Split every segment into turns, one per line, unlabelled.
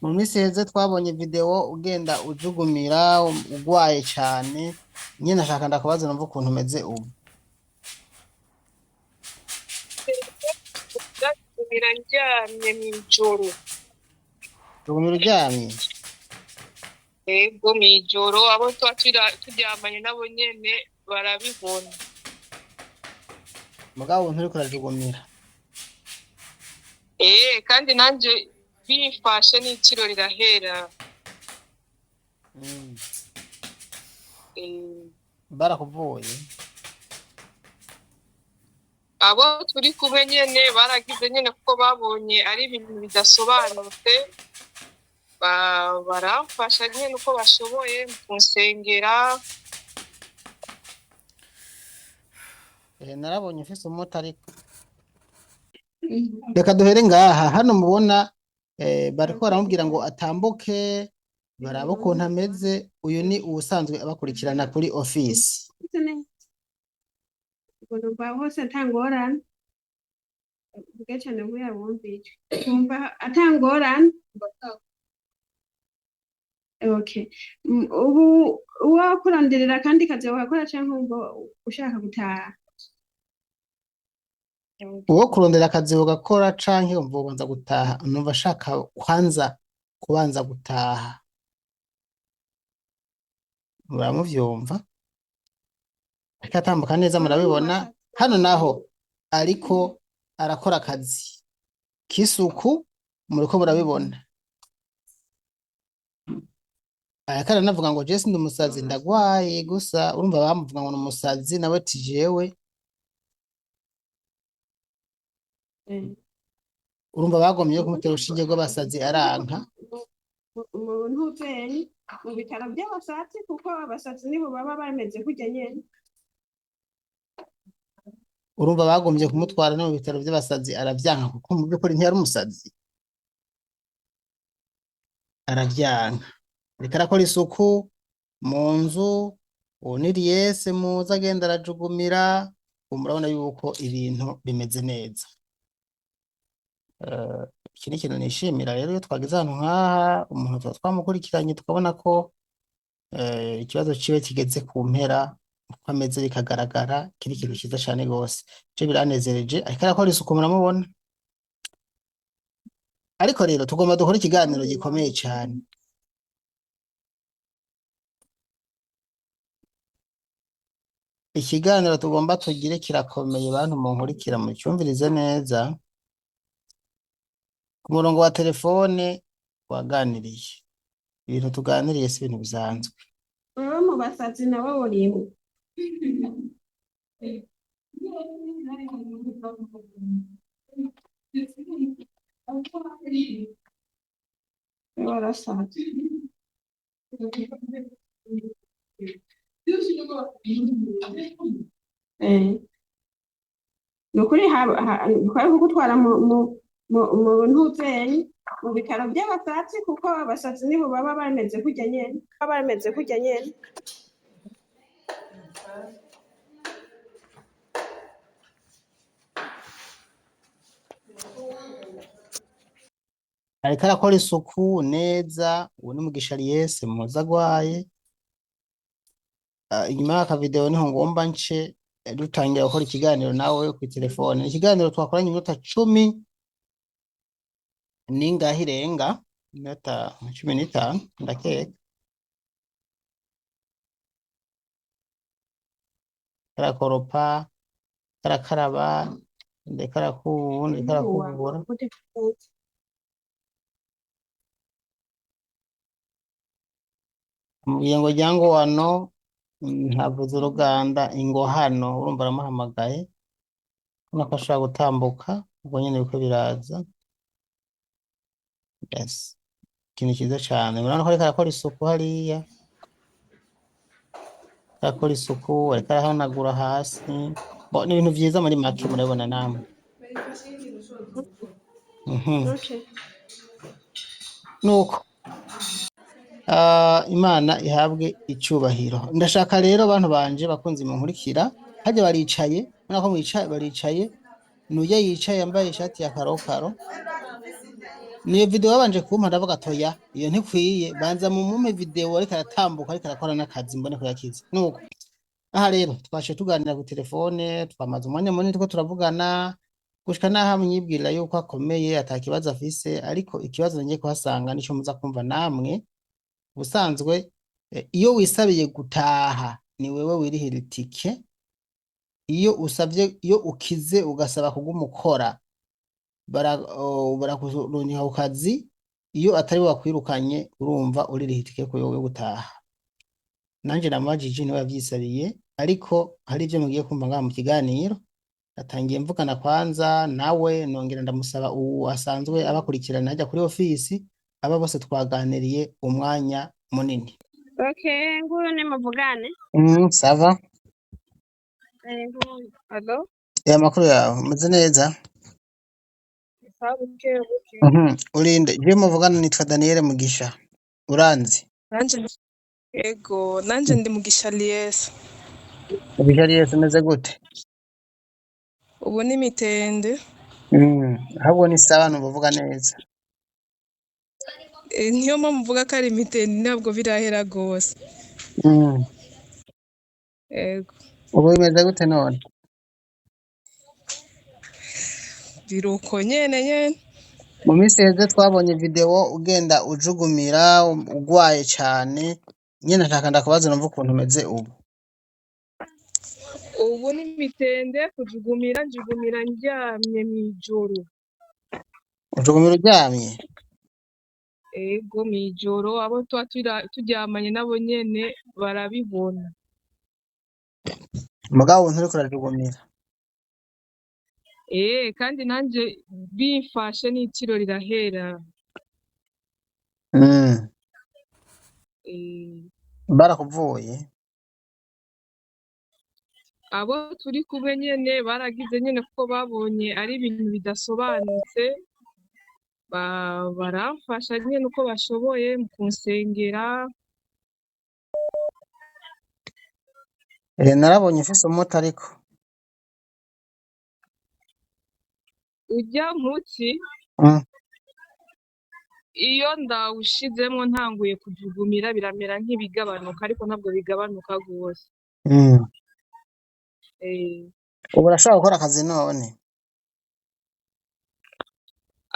Mu minsi iheze twabonye video ugenda ujugumira ugwaye cane, nyene nashaka ndakubaza numva ukuntu umeze ubu.
Ndajugumira ndyamye mw'ijoro.
Ujugumira uryamye?
Ego, mw'ijoro abo tuba turyamanye nabo nyene barabibona.
Mugabo ubu nturiko urajugumira.
Kandi nanje bifashe n'itiro rirahera.
Barakuvuye?
Abo turi kumwe nyene baragize nyene kuko babonye ari ibintu bidasobanutse, baramfasha nyene uko bashoboye kunsengera.
Narabonye ufise umuti ariko. Reka duhere ngaha. Hano mubona bariko baramubwira ngo atambuke barabe ukuntu ameze. Uyu ni uwusanzwe abakurikirana kuri office.
Numva hose ata ngorane, mvuge cane kugira bumve ijwi, numva ata ngorane. Okay, ubu uwo kuronderera akandi kazi wokora canke wumva ushaka gutaha?
Uwo kurondera akazi ugakora canke wumva wobanza gutaha? Numva ashaka kwanza kubanza gutaha. Muramuvyumva? Ariko atambuka neza, murabibona. Hano naho ariko arakora akazi k'isuku, muriko murabibona. Ariko aranavuga ngo je sindi umusazi, ndagwaye gusa. Urumva bamuvuga ngo ni umusazi, nawe ati jewe. Urumva bagomye kumutera urushinge rw'abasazi aranka.
Mu ntuzeri mu bitaro by'abasazi, kuko abasazi nibo baba bameze kurya nyene.
Urumva bagomvye kumutwara no mu bitaro vy'abasazi aravyanka, kuko mu by'ukuri ntiyari umusazi, aravyanka. Ariko arakora isuku mu nzu. Uwo ni Liyese muza agenda arajugumira. Ubu murabona yuko ibintu bimeze neza. Iki ni ikintu nishimira rero iyo twageze ahantu nk'aha, umuntu tuba twamukurikiranye tukabona ko ikibazo ciwe kigeze ku mpera, uko ameze bikagaragara. Iki ni ikintu ciza cane gose, je biranezereje. Ariko arakora isuku, muramubona. Ariko rero tugomba dukore ikiganiro gikomeye cane. Ikiganiro tugomba tugire kirakomeye, bantu munkurikira mucyumvirize neza. Ku murongo wa telefone waganiriye, ibintu tuganiriye si ibintu bisanzwe.
Wewe mu basazi nabo urimwo? Wewe warasaze. Nukuri kwari kugutwara mu ntuzeri mu bitaro by'abasazi, kuko abasazi nibo baba bameze kurya nyene, baba bameze kurya nyene.
Ariko arakora isuku neza. Uwo ni Mugisha Liyese muzi agwaye. Inyuma y'aka video niho ngomba nce dutangira gukora ikiganiro nawe ku telefone. Ikiganiro twakoranye iminota 10 ningahe irenga, iminota 15 ndakeka. Karakoropa, karakaraba, ndeka arakubura, ndeka arakubura. Mubwiye ngo jya ngo wano ntavuze uruganda ingo hano, urumva aramuhamagaye. Ubona ko ashobora gutambuka ubwo nyene biriko biraza. Yes, ikintu ciza cane. Murabona ko ariko arakora isuku hariya, arakora isuku, ariko arahanagura hasi. Bo ni ibintu vyiza muri make, murabibona namwe.
Okay.
Nuko Imana ihabwe icubahiro. Ndashaka rero bantu banje bakunzi munkurikira, harya baricaye, murabona ko mwicaye, baricaye. Nuye yicaye yambaye ishati ya karokaro. Niyo video babanje kumpa, ndavuga atoya iyo ntikwiye, banza mumumpe video ariko aratambuka, ariko arakora n'akazi, mbone ko yakize. Nuko aha rero twaciye tuganira ku telefone, twamaze umwanya munini turiko turavugana gushika naho amwibwira yuko akomeye ata kibazo afise, ariko ikibazo ngiye kuhasanga nico muza kumva namwe. Ubusanzwe iyo wisabiye gutaha ni wewe wirihira itike, iyo usavye, iyo ukize ugasaba kuguma ukora barakurungika ku kazi, iyo atari bo bakwirukanye urumva uririha itike yo gutaha. Nanje namubajije niwe yavyisabiye, ariko hari ivyo mugiye kumva ngaha mu kiganiro. Natangiye mvugana kwanza nawe, nongera ndamusaba uwu asanzwe abakurikirana ajya kuri ofisi, aba bose twaganiriye umwanya munini.
Okay, nguyu nimuvugane.
Ça va?
Nguyu.
Alo,
Amakuru yawe, umeze neza?
Sawa, buke buke.
Urinde, je muvugana nitwa Daniel Mugisha, uranzi?
Nanje ego, nanje ndi Mugisha Liesa.
Mugisha Lies, umeze gute?
Ubu ni mitende.
Ahubwo ni sawa, numva neza.
Niyo mpamvu mvuga ko ari mitende, ntabwo birahera gose. Ego.
Ubu bimeze gute none?
Biruko nyene nyene.
Mu minsi iheze twabonye video ugenda ujugumira ugwaye cane, nyene nshaka ndakubaza numva ukuntu umeze ubu.
Ubu ni mitende, kujugumira njugumira ndyamye mw'ijoro.
Ujugumira uryamye?
Ego, mw'ijoro abo tuba turyamanye nabo nyene barabibona.
Mugabo nturiko urajugumira?
Kandi nanje bimfashe n'itiro rirahera.
Barakuvuye?
Abo turi kumwe nyene baragize nyene kuko babonye ari ibintu bidasobanutse, baramfasha nyene uko bashoboye mu kunsengera.
Narabonye ufise umuti ariko.
Urya muti iyo ndawushizemwo ntanguye kujugumira biramera nk'ibigabanuka, ariko ntabwo bigabanuka gose.
Ubu urashobora gukora akazi none?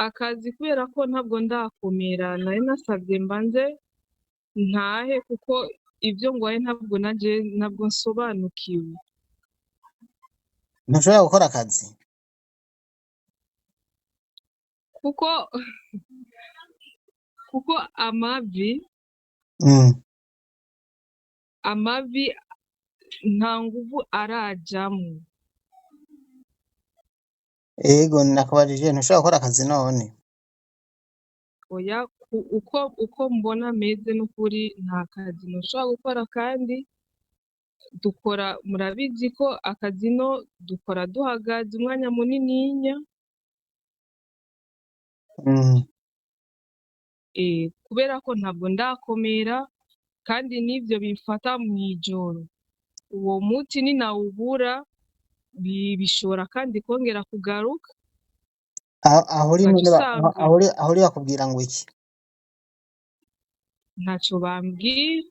Akazi kubera ko ntabwo ndakomera, nari nasavye mbanze ntahe kuko ivyo ngwaye ntabwo naje ntabwo nsobanukiwe.
Ntushobora gukora akazi?
Kuko amavi amavi nta nguvu arajamwo.
Ego, nakubajije ntushobora gukora akazi none?
Oya, uko mbona meze n'ukuri nta kazi ntushobora gukora, kandi dukora murabizi ko akazi no dukora duhagaze umwanya munininya. Kubera ko ntabwo ndakomera, kandi n'ivyo bimfata mw'ijoro. Uwo muti ninawubura bishobora kandi kongera kugaruka.
Aho uri
Ugaca
none
usanga
aho uri bakubwira ngo iki?
Ntaco bambwira.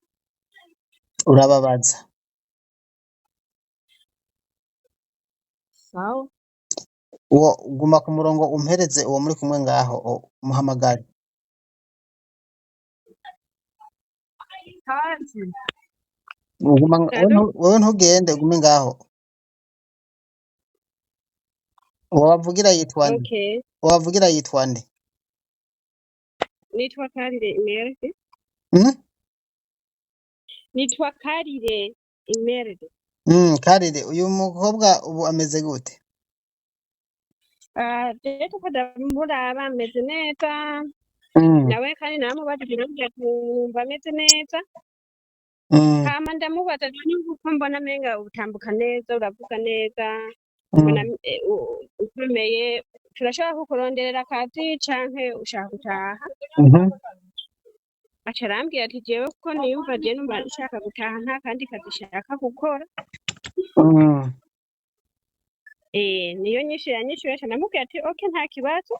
Urababaza.
Sawa.
Uwo guma ku murongo umpereze uwo muri kumwe ngaho, muhamagare.
Kandi
Uguma
Alo?
wewe ntugende, ugume ngaho. Uwo bavugira yitwa nde?
Okay.
Uwo bavugira yitwa nde?
Nitwa Karire Imeride. Nitwa Karire Imeride.
Karire, uyu mukobwa ubu ameze gute?
Je tuko ndamuraba ameze neza. Nawe kandi naramubajije arambwira ati numva ameze neza. Hama ndamubaza none uko mbona menga utambuka neza, uravuga neza, mbona ukomeye, turashobora kukuronderera akazi canke ushaka gutaha? Aca arambwira ati jewe kuko niyumva je numva nshaka gutaha, nta kandi kazi nshaka gukora. Niyo nyishu yanyishuye, aca ndamubwira ati okay, nta kibazo.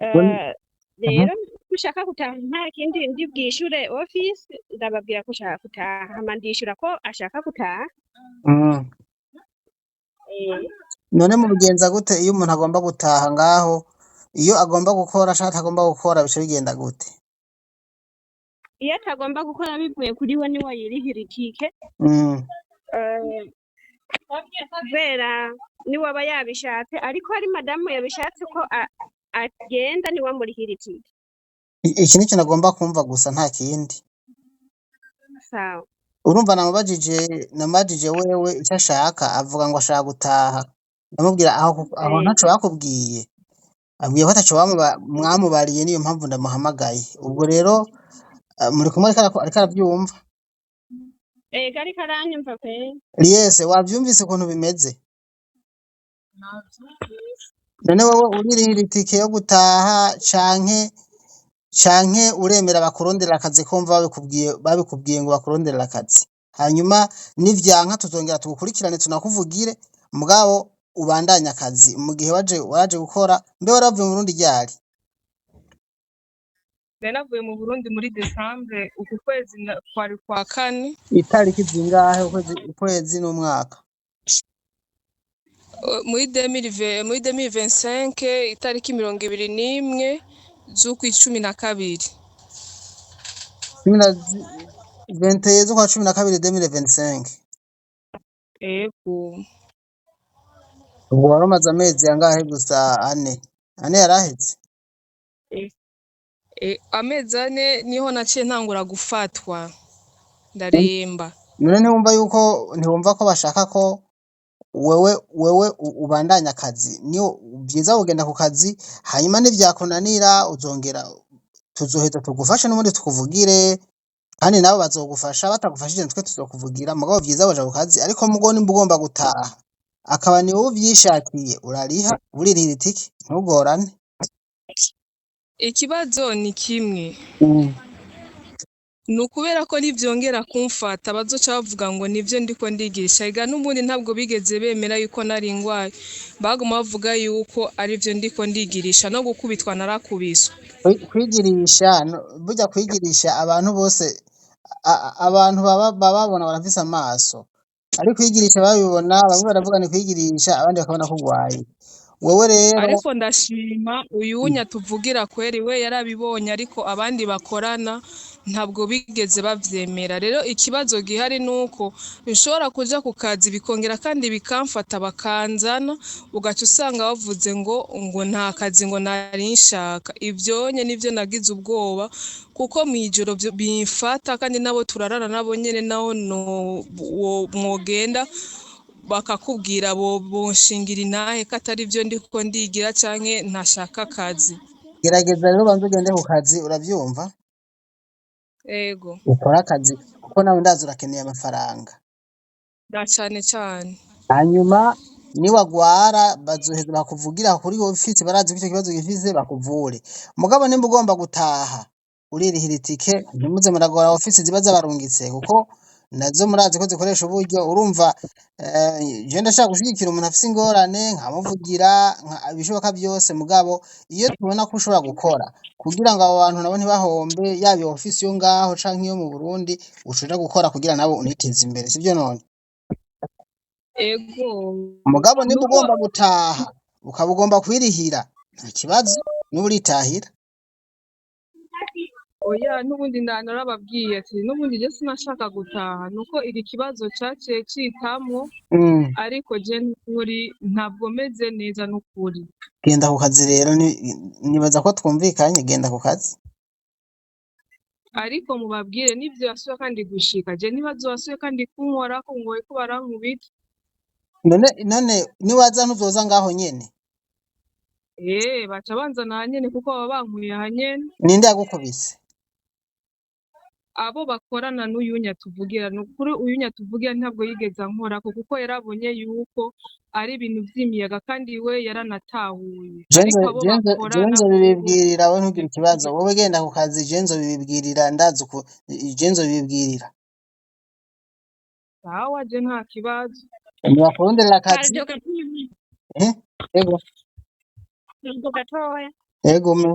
Eh, rero ushaka gutaha nta kindi ndi bwishure office, ndababwira ko ushaka gutaha, hama ndishura ko ashaka gutaha.
None mubigenza gute iyo umuntu agomba gutaha ngaho? Iyo agomba gukora canke atagomba gukora bica bigenda gute?
Iyo atagomba gukora bivuye kuri we, niwe yirihira itike. Kubera niwe aba yabishatse, ariko ari madamu yabishatse ko agenda, niwe amurihira itike.
Iki nico nagomba kumva gusa, nta kindi.
Sawa.
Urumva namubajije wewe icyo ashaka, avuga ngo ashaka gutaha. Ndamubwira aho aho ntaco bakubwiye, abwiye ko ataco mwamubariye, niyo mpamvu ndamuhamagaye. Ubwo rero muri kumwe, ariko aravyumva.
Ego, ariko aranyumva pe.
Liese, wavyumvise ukuntu bimeze?
Navyumvise.
None wowe uririhira itike yo gutaha canke uremera bakuronderera akazi? Kumva babikubwiye ngo bakuronderera akazi, hanyuma nivyanka tuzongera tugukurikirane tunakuvugire, mugabo ubandanye akazi mu gihe waje gukora. Mbe waravuye mu Burundi ryari?
Nari navuye mu Burundi muri Desambre, uku kwezi kwari kwa kane.
Itariki zingahe, ukwezi n'umwaka?
Muri 2020, muri 2025, itariki 21 z'ukwa 12.
21 z'ukwa 12 2025.
Ego.
Ubwo wari umaze amezi angahe gusa? Ane yaraheze.
Amezi 4 niho naciye ntangura gufatwa ndaremba.
None ntiwumva ko bashaka ko wewe ubandanya akazi? Niyo vyiza wogenda ku kazi, hanyuma nivyakunanira uzongera tuzoheza tugufashe n'ubundi tukuvugire, kandi nabo bazogufasha. Batagufashije natwe tuzokuvugira, mugabo vyiza woja ku kazi. Ariko mugo nimba ugomba gutaha akaba ni wowe uvyishakiye, urariha, uririhira itike, ntugorane.
Ikibazo ni kimwe, ni ukubera ko nivyongera kumfata bazoca bavuga ngo nivyo ndiko ndigisha. Ega n'ubundi ntabwo bigeze bemera yuko nari ngwaye, baguma bavuga yuko arivyo ndiko ndigirisha. No gukubitwa narakubiswe.
Kwigirisha burya kwigirisha abantu bose, abantu baba babona barafise amaso, ariko kwigirisha babibona bamwe baravuga ni kwigirisha, abandi bakabona ko urwaye. Wewe rero
Ariko ndashima uyunya tuvugira kweri, we yarabibonye, ariko abandi bakorana ntabwo bigeze bavyemera. Rero ikibazo gihari nuko nshobora kuja ku kazi bikongera kandi bikamfata, bakanzana, ugaca usanga bavuze ngo nta kazi ngo nari nshaka. Ivyonye nivyo nagize ubwoba, kuko mw'ijoro bimfata, kandi nabo turarana nabo nyene, naho no mwogenda bakakubwira bo bonshingira intahe ko atari byo ndiko ndigira canke ntashaka akazi.
Gerageza rero ubanze ugende ku kazi, uravyumva?
Ego.
Ukore akazi kuko nawe ndazi urakeneye amafaranga.
Na cane cane.
Hanyuma niwagwara bazoheza bakuvugira kuri ofisi, barazi ko ico kibazo gifise, bakuvure. Mugabo nimba ugomba gutaha uririhira itike, ntimuze muragora ofisi ziba zabarungitse, kuko nazo murazi ko zikoresha uburyo. Urumva, je ndashaka gushigikira umuntu afise ingorane nkamuvugira ibishoboka byose, mugabo iyo tubona ko ushobora gukora kugira ngo abo bantu nabo ntibahombe, yaba iyo ofisi yo ngaho canke iyo mu Burundi, ushobora gukora kugira nabo uniteze imbere, sivyo none?
Ego.
Mugabo nimba
Nuko
ugomba gutaha ukaba ugomba kwirihira, nta kibazo, n'ubu uritahira.
Oya, n'ubundi narababwiye ati n'ubundi je sinashaka gutaha, nuko iki kibazo caciye citamwo. Ariko je n'ukuri ntabwo meze neza n'ukuri.
Genda ku kazi rero, nibaza ko twumvikanye, genda ku kazi.
Ariko mubabwire n'ivyo yasuye kandi gushika je ntibazobasuye kandi kunkorako ngo bariko barankubita.
None niwaza ntuzoza ngaho nyene?
Baca banzana aha nyene kuko baba bankuye aha nyene.
Ninde yagukubise?
Abo bakorana n'uyunya tuvugira. Ni ukuri uyunya tuvugira ntabwo yigeze ankorako, kuko yarabonye yuko ari ibintu vy'imiyaga, kandi we yaranatahuye.
Jenzo
Ariko abo
Jenzo
bakorana
Jenzo
bobo
bibibwirira, we ntugire ikibazo. Wowe genda ku kazi, Jenzo bibibwirira, ndazi uku Jenzo bibibwirira.
Sawa, je nta kibazo.
Nibakuronderera akazi.
Karyo gatoya.
Ego.
Karyo gatoya.
Egome.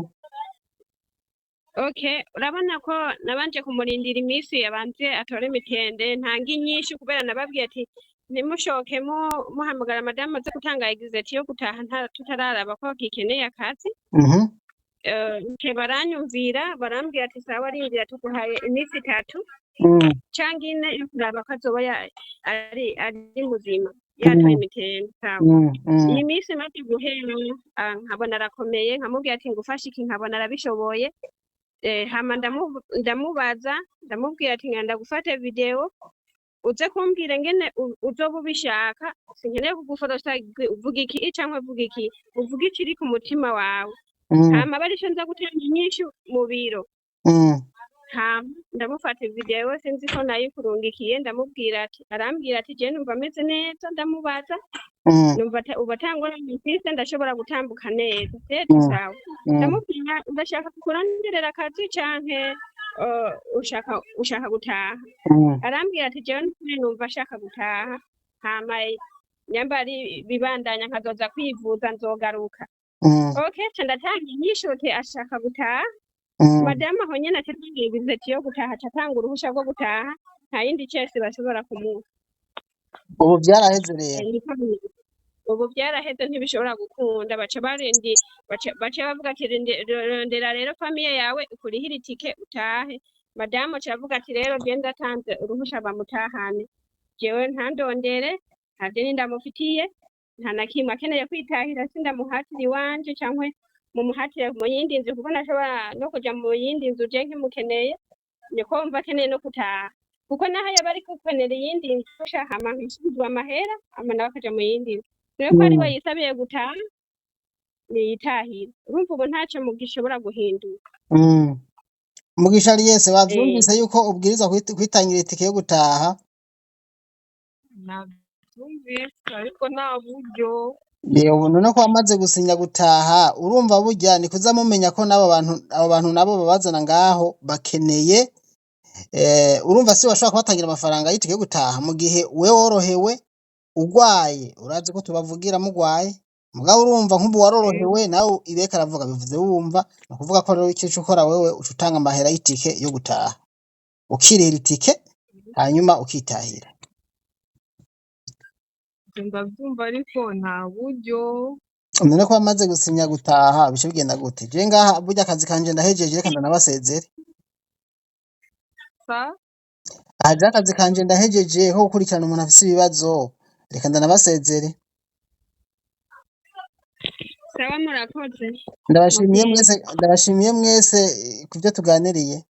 Okay, urabona ko nabanje kumurindira iminsi yabanze atore imitende ntanga inyinshi kubera nababwiye ati ntimushoke muhamagara madamu aze gutanga exit yo gutaha tutararaba ko gikeneye akazi. Okay, baranyumvira, barambwira ati sawa, rindira tuguhaye iminsi 3 canke 4 yo kuraba ko azoba ari muzima yatoye imitende. Sawa. Iyi minsi imaze guhera, nkabona arakomeye, nkamubwira ati ngufashe iki, nkabona arabishoboye. Hama ndamubaza, ndamubwira ati ngenda gufata video uze kumbwira ngene uzoba ubishaka, sinkeneye kuguforosa, uvuga iki canke uvuga iki, uvuga ikiri ku mutima wawe. Hama barico nza gutanga inyishu mu biro. Hama ndamufata video, sinzi ko nayikurungikiye, ndamubwira ati, arambwira ati je numva ameze neza, ndamubaza numva ubu atangorane mfise, ndashobora gutambuka neza. Ati sawa. Ndamubwira ndashaka kukuronderera akazi canke ushaka gutaha? Arambwira ati jewe nukuri numva ashaka gutaha, hama nyamba ari bibandanya nkazoza kwivuza nzogaruka. Okay, ca ndatanga inyishu ati ashaka gutaha. Madamu aho nyene aca atanga exit yo gutaha, aca atanga uruhusha rwo gutaha, nta yindi cese bashobora kumuha.
Ubu vyaraheze rero.
Niko bimeze. Ubu vyaraheze, ntibishobora gukunda, baca barindi baca bavuga ati rondera rero famille yawe ukurihire itike utahe. Madamu aca avuga ati rero je ndatanze uruhusha bamutahane, jewe ntandondere, nta deni ndamufitiye, nta na kimwe, akeneye kwitahira sindamuhatira iwanje cankwe mumuhatire mu yindi nzu, kuko ntashobora no kuja mu yindi nzu je nkimukeneye, niko mva akeneye no gutaha, kuko naho yaba ari gukenera iyindi nzu hama nkisubizwa amahera, hama nawe akaja mu yindi nzu. Rero ko ari we yisabiye gutaha, niyitahire. Urumva ubu ntaco mugishobora guhinduka.
Mugisha Alice, wavyumvise yuko ubwirizwa kwitangira itike yo gutaha?
Navyumvise, ariko nta buryo.
Yewe, none ko wamaze gusinya gutaha, urumva burya ni kuza mumenya ko n'abo bantu, abo bantu nabo babazana ngaho bakeneye, urumva si washobora kubatangira amafaranga y'itike yo gutaha mu gihe we worohewe. Ugwaye urazi ko tubavugira mugwaye, mugabo urumva nk'ubu warorohewe, nawe ibeka aravuga bivuze wumva, ni ukuvuga ko rero icyo ukora wewe uca utanga amahera y'itike yo gutaha, ukirihira itike hanyuma ukitahira.
Ivyo ndavyumva, ariko nta buryo.
None ko wamaze gusinya gutaha, bice bigenda gute? Je ngaha burya akazi kanje ndahejeje, reka ndanabasezere.
Sa?
Aha je akazi kanje ndahejeje ko gukurikirana umuntu afise ibibazo, reka ndanabasezere.
Sawa, murakoze.
Ndabashimiye
Mubyeyi.
mwese, ndabashimiye mwese ku byo tuganiriye.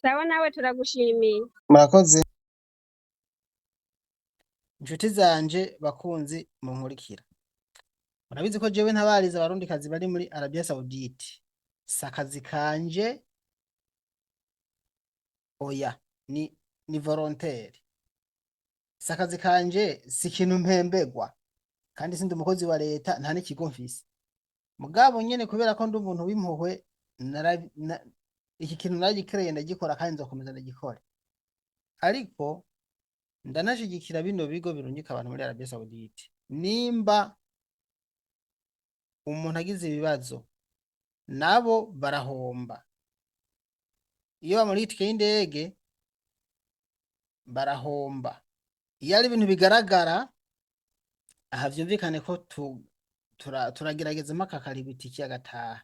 Sawa, nawe turagushimiye.
Murakoze inshuti zanje, bakunzi munkurikira. Murabizi ko jewe ntabariza abarundikazi bari muri Arabia Saudite, si akazi kanje, oya, ni volontaire, si akazi kanje, si ikintu mpembegwa, kandi sindi umukozi wa leta, nta n'ikigo mfise. Mugabo nyene kubera ko ndi umuntu w'impuhwe, iki kintu naragikereye, ndagikora kandi nzokomeza ndagikore. Ariko ndanashigikira bino bigo birungika abantu muri Arabia Saudite. Nimba umuntu agize ibibazo, nabo barahomba. Iyo bamuriye itike y'indege barahomba. Iyo ari ibintu bigaragara, aha vyumvikane ko turagerageza mpaka akariha itike agataha.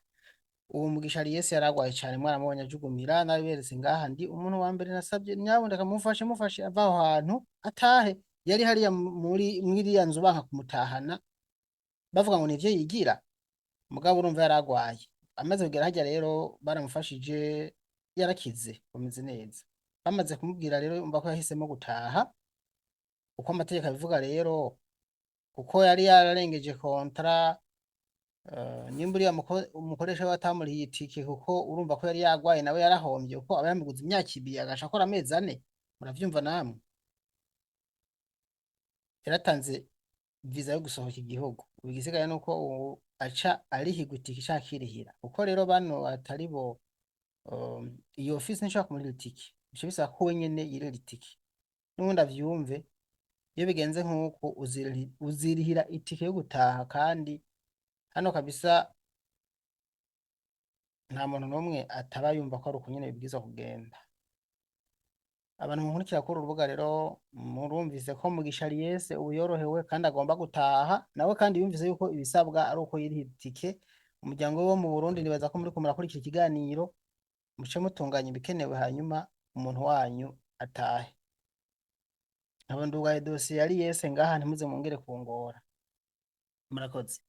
Uwo Mugisha Alice yaragwaye cane, mwaramubonye ajugumira, narabiberetse ngaha. Ndi umuntu wa mbere nasabye nyabuneka mufashe, mufashe ava aho hantu atahe. Yari hariya muri mwiriya nzu, banka kumutahana bavuga ngo nivyo yigira, mugabo urumva yaragwaye. Amaze kugera harya rero baramufashije, yarakize, bameze neza. Bamaze kumubwira rero, umva ko yahisemo gutaha uko amategeko abivuga rero, kuko yari yararengeje contrat. Nimba uriya umukoresha we atamurihiye itike, kuko urumva ko yari yagwaye, nawe yarahombye, kuko aba yamuguze imyaka 2 agaca akora amezi 4, muravyumva namwe. Yaratanze visa yo gusohoka igihugu, ubu igisigaye nuko ubu aca arihirwa itike canke akirihira, kuko rero bano atari bo, iyo ofisi ntishobora kumurihira itike, bica bisaba ko we nyene yirihira itike. N'ubundi avyumve, iyo bigenze nk'uko uzirihira itike yo gutaha, kandi hano kabisa. Nta muntu n'umwe ataba yumva ko ari uko nyene bibwirizwa kugenda. Abantu munkurikira kuri uru rubuga rero murumvise ko Mugisha Aliese ubu yorohewe kandi agomba gutaha, nawe kandi yumvise yuko ibisabwa ari uko yiriha itike. Umuryango we wo mu Burundi nibaza ko muriko murakurikira ikiganiro, muce mutunganya ibikenewe hanyuma umuntu wanyu atahe. Nkaba ndugaye dosiye ya Aliese ngaha, ntimuze mwongere kungora. Murakoze.